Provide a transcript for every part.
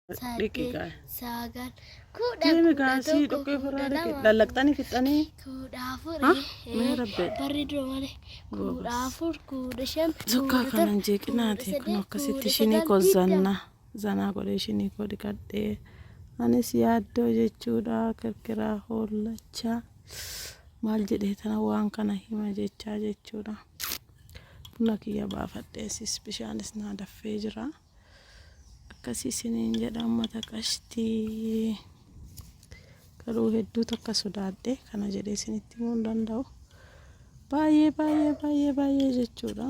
Dhiqi saddeet, gaa. sagal, kudhan, Deemi kudha gaa sii tokko, dhoqqee kudha ofirraa dhiqi. lama, Lallaqxanii fixxanii. kudha afur, Ha? Mee rabbee. barri dura malee, kudha Goobas. afur, 15, Sukkaa 17, kanan kudha jeeqinaati kun saddeet, akkasitti kudha shinii sagal, koo 20. zanna zanaa godhee shinii koo dhiqadhee anis yaaddoo jechuudha kirkiraa hoollachaa maal jedhee tana waan kana hima jechaa jechuudha. Buna kiyya baafadheesis bishaanis naa daffee jira. Akkasii isiniin jedha ummata qashtii. Garuu hedduu takka sodaadhe kana jedhee isinitti himuu hin danda'u. Baay'ee baay'ee baay'ee baay'ee jechuudha.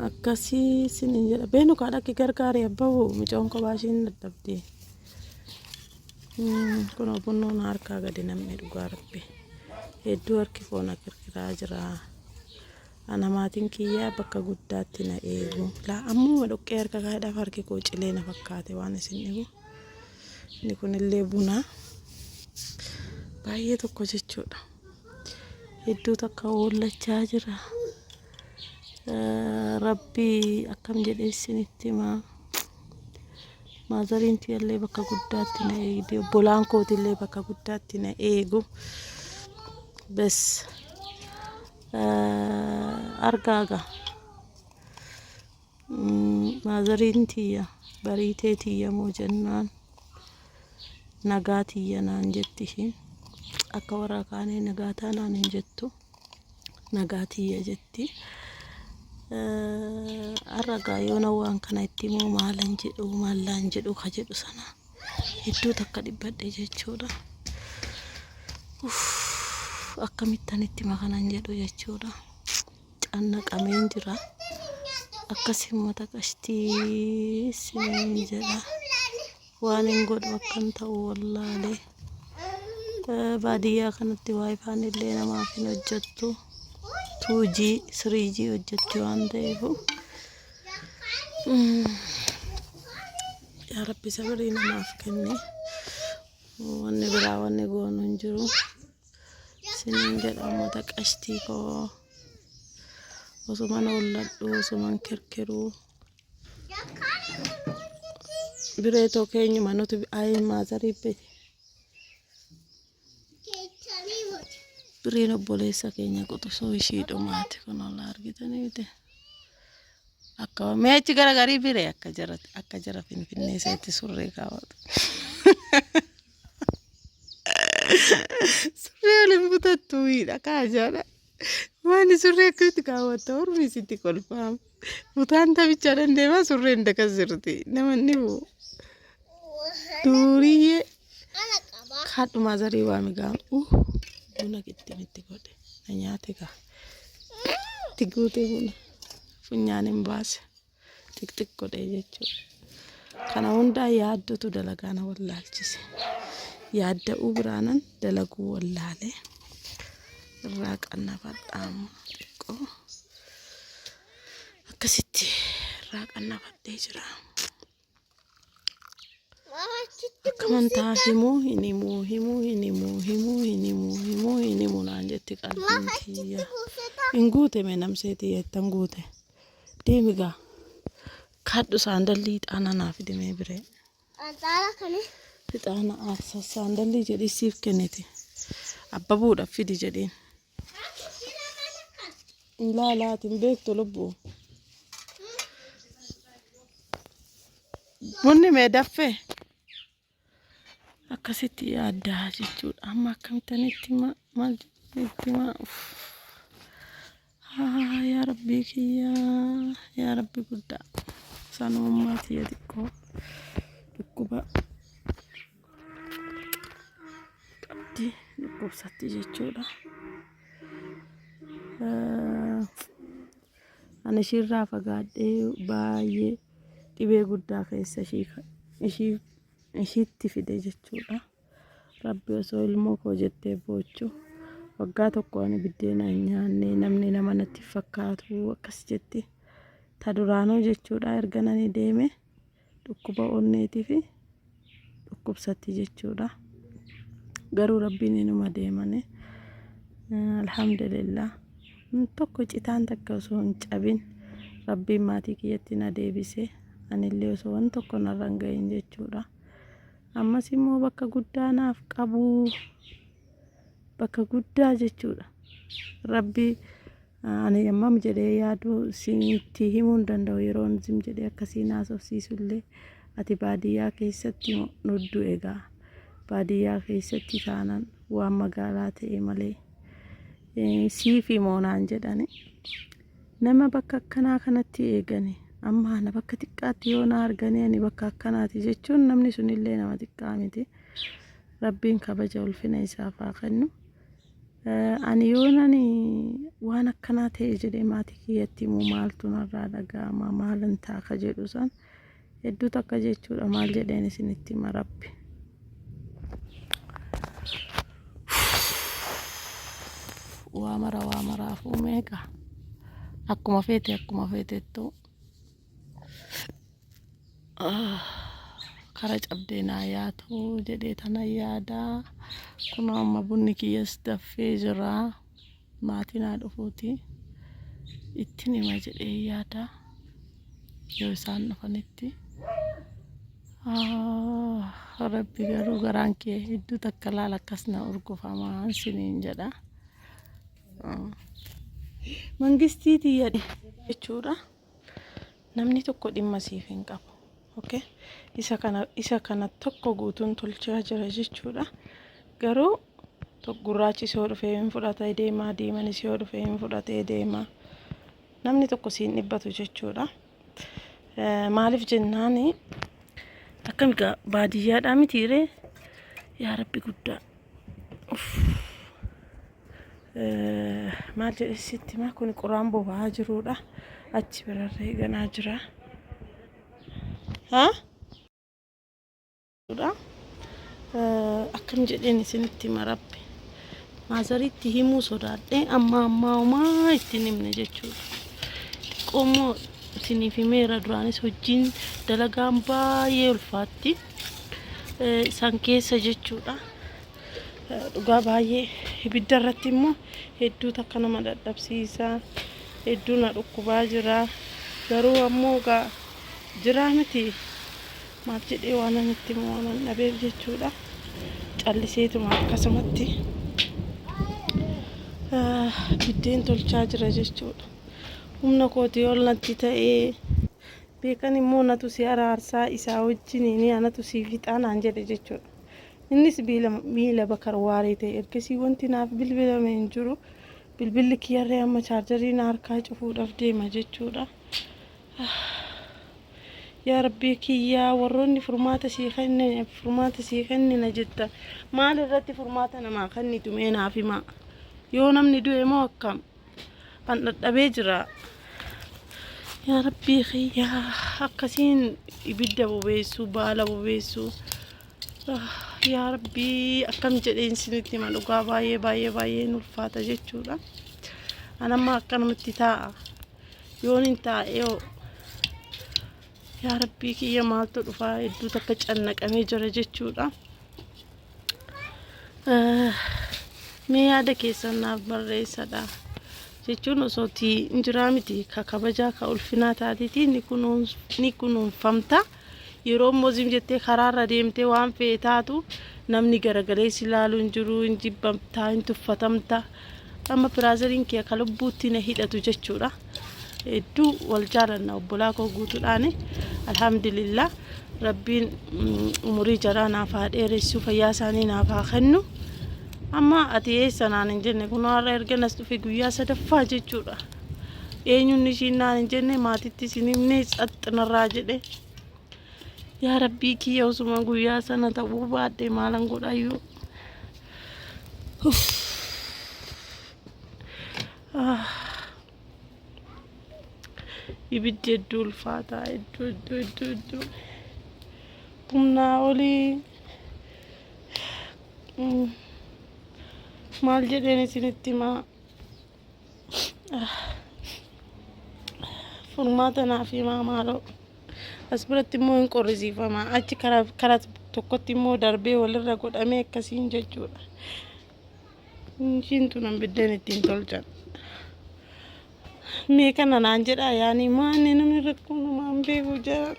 Akkasii isiniin jedha. Beenu kaa dhaqi gargaari abbabu micoon kophaa ishiin dadhabdi. Kunoo bunnoon harkaa gadi namni dhugaa rabbi. Hedduu harki koo na kirkiraa jira. Ana maatiin kiyyaa bakka guddaatti na eegu. Laa ammuma dhoqqee harka kaa'edhaaf harki koo cilee na fakkaate waan isin dhibu. Inni kunillee buna. Baay'ee tokko jechuudha. Hedduu takka hoollachaa jira. Rabbi akkam jedhee isinitti himaa. Maazariin tiyyallee bakka guddaatti na eegdi. Obbolaan kootillee bakka guddaatti na eegu. Bes argaa gaa. Maazariin tiyya bariitee tiyya moo jennaan nagaa tiyya naan jetti ishiin. Akka warra kaanii nagaa taanaan hin jettu. Nagaa tiyya jetti. Har'a gaa yoona waan kana itti himuu maalan jedhu maallaan jedhu ka jedhu sana hedduu takka dhibbadhe jechuudha. Akkamittan itti hima kanan jedhu jechuudha. Cannaqameen jira. Akkasi ummata qashtii isiniin jedha. Waan hin godhu akkan ta'u wallaale. Baadiyyaa kanatti waayifaan illee namaaf hin hojjettu. 2G, 3G hojjetti waan ta'eef. Yaa Rabbi sabirii namaaf kenni. Wanni biraa wanni goonu hin jiru. Isiniin jedha ummata qashtii koo. Osuman holladhu, osuman kirkiruu. Biree too keenyuma nuti ayi maazarii bete. Bireen obboleessa keenya quxisuu ishii dhumaati kun ol argitanii miti. Akka mee achi garagarii biree akka jara finfinnee seetti surree kaawwatu. Surree waliin butattu wiidha kaajaadha. Maali surree akkamitti kaawwatta ormi sitti kolfaam. Butaan taphichaa dandeemaa surreen dakas jirti. Nama inni bu'u. Duuriyyee kaadhumaa zarii waami gaa. Buna gittimitti godhe. Na nyaate gaa. Itti guute buna. Funyaan hin baase. Xiqxiq godhee jechuudha. Kana hundaa yaaddotu dalagaa na wallaalchise. Yaadda'uu biraanan dalaguu wallaale. Irraa qannafadha amma xiqqoo. Akkasitti irraa qannafadhee jira. Akkaman taa himuu hin himuu himuu hin himuu himuu hin himuu himuu hin himuu naan jetti qalbiin tiyya. Hin guute mee namsee tiyya ittan guute. Deemi gaa. Kaadhu saandallii ixaana naa fidi mee biree. Ixaana aarsa saandallii jedhii siif kenniti. Abbabuudhaaf fidi jedhiin. Hin laalaati hin beektu lubbuu. Bunni mee daffee. Akkasitti yaaddaa jechuudha. Amma akkamittan itti hima maal itti hima. Yaa Rabbii kiyyaa yaa Rabbi guddaa. Sanummaa tiyya xiqqoo dhukkuba qabdi dhukkubsatti jechuudha. Ani ishiirraa fagaadhee baay'ee dhibee guddaa keessa ishii ishiitti fide jechuudha. Rabbi osoo ilmoo koo jettee boochu waggaa tokko ani biddeena hin nyaanne namni nama natti hin fakkaatu akkas jetti. Ta duraanuu jechuudha erga nani deeme dhukkuba onneetii fi dhukkubsatti jechuudha. Garuu rabbiin inuma deemane. Alhamdulillah. Tokko citaan takka osoo hin cabin Rabbiin maatii kiyyatti na deebise. Anillee osoo waan tokko narra hin gahin jechuudha. Ammas immoo bakka guddaa naaf qabu. Bakka guddaa jechuudha. Rabbi ani ammam jedhee yaadu sitti himuu hin danda'u yeroon zim jedhee akkasiin haasofsiisu illee ati baadiyyaa keessatti nuddu egaa baadiyyaa keessatti taanan waan magaalaa ta'e malee siif himoo naan jedhani nama bakka akkanaa kanatti eegani amma ana bakka xiqqaatti yoo na arganii ani bakka akkanaati jechuun namni sunillee nama xiqqaa miti rabbiin kabaja ulfina isaaf haa kennu. Ani yoon ani waan akkanaa ta'e jedhee maatii kiyyatti himuu maaltu narraa dhaga'ama maalin ta'a ka jedhu san hedduu takka jechuudha maal jedheen isinitti hima rabbi. Waa mara waa maraafuu meeqa akkuma feete akkuma feetettu Kara cabdee naa yaatu jedhee tana yaada. Kunoo amma bunni kiyyas daffee jira. Maatii naa dhufuuti. Ittin hima jedhee yaada. Yoo isaan dhufanitti. Rabbi garuu garaan kee hedduu takka laala akkas na urgufamaa siniin jedha. Mangistii tiyya jechuudha. Namni tokko dhimma siif hin qabu. Okay? Isa kana isa kana tokko guutuun tolchaa jira jechuudha. Garuu gurraachi si yoo dhufee hin fudhatee deema, diimanis yoo dhufee hin fudhatee deema. Namni tokko siin dhibbatu jechuudha. Maaliif jennaani akkam egaa baadiyyaadhaa mitiiree yaa rabbi guddaa. Uff. Maal jedhe sitti himaa kun qoraan boba'aa jiruudha achi birarree ganaa jira. Haa? Akkam jedheen isinitti hima rabbi. Maazariitti himuu sodaadhee amma ammaa homaa itti hin himne jechuudha. Xiqqoo immoo isiniif himeera duraanis hojiin dalagaan baay'ee ulfaatti. Isaan keessa jechuudha. Dhugaa baay'ee ibidda irratti immoo hedduu takka nama dadhabsiisa. Hedduu na dhukkubaa jira. Garuu ammoo egaa jiraa miti maal jedhee waan ani itti himu waan an dhabeef jechuudha. Calliseetuma akkasumatti biddeen tolchaa jira jechuudha. Humna kootii ol natti ta'ee beekan immoo natu si araarsaa isaa wajjiniin anatu si fixaa naan jedhe jechuudha. Innis miila Bakar Waaree ta'e. Ergasii wanti naaf bilbilame hin jiru. Bilbilli kiyyarree amma chaarjarii na harkaa cufuudhaaf deema jechuudha. Yaa Rabbii kiyyaa warroonni furmaata sii kennine furmaata sii kennina jettan maal irratti furmaata namaa kennitu mee naaf himaa. Yoo namni du'e moo akkam? An dhadhabee jira. Yaa Rabbii kiyyaa akkasiin ibidda bobeessuu baala bobeessuu Yaa Rabbii akkam jedheen isinitti hima dhugaa baay'ee baay'ee baay'ee hin ulfaata jechuudha. An amma akkanumatti taa'a. Yoon hin taa'e hoo yaa Rabbii kiyya maaltu dhufaa hedduu takka cannaqamee jira jechuudha. Mee yaada keessan naaf barreessadha. Jechuun osoo hin jiraa miti ka kabajaa ka ulfinaa taatiti ni kunuunfamta. Yeroo immoo zim jettee karaarra deemtee waan fe'e taatu namni garagalee si ilaalu hin jiru, hin jibbamta, hin tuffatamta. Amma piraazariin kee akka lubbuutti na hidhatu jechuudha. Hedduu wal jaalanna obbolaa koo guutuudhaani. Alhamdulillah rabbiin umurii jaraa naaf haa dheeressu fayyaa isaanii naaf haa kennu. Amma ati eessa naan hin jenne kun har'a erga nas dhufe guyyaa sadaffaa jechuudha. Eenyuun ishiin naan hin jenne maatitti isin himne tsaxx narraa jedhe. Yaa rabbii kiyya osuma guyyaa sana ta'uu baadhe maalan godhayyuu. Ibiddi hedduu ulfaataa hedduu hedduu hedduu hedduu humnaa olii maal jedheen isinitti himaa. Furmaata naaf himaa maaloo. As biratti immoo hin qorrisiifama. Achi karaa tokkotti immoo darbee walirra godhamee akkasiin jechuudha. Ishiin tun biddeen ittiin tolchan. Mee kana naan jedhaa yaani maanni namni rakkoo namaan beeku jira.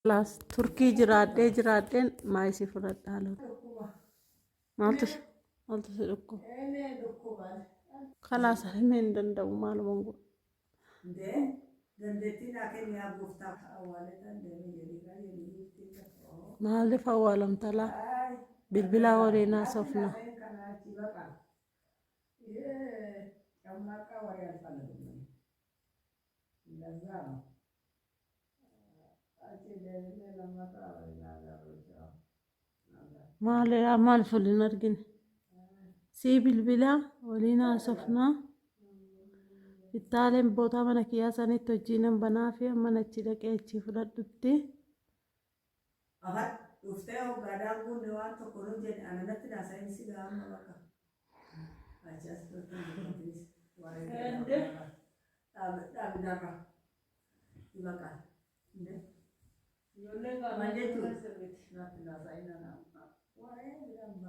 Laas Turkii jiraadhee jiraadheen maayisii fudhadhaa lola. Maaltu maaltu si dhukkuba? Kalaas himee hin danda'u maaluma godhu. Maaliif awwaalamta laa? Bilbilaa waliin haasofna. Maali maaliif waliin argine? Sii bilbilaa waliin haasofnaa. Ittaaleen bootaa mana kiyyaa sanitti hojii nan banaa fi amma achi dhaqee achii fudhadhutti. Afaan dhuftee hoggaadhaan guunne waan tokko nu jedhe ana natti naasa'in si ga'a amma baqa. Achi as turte jirtiis waree dhaabinarra baqa. Maal jechuun natti naasa'in ana waree biraan.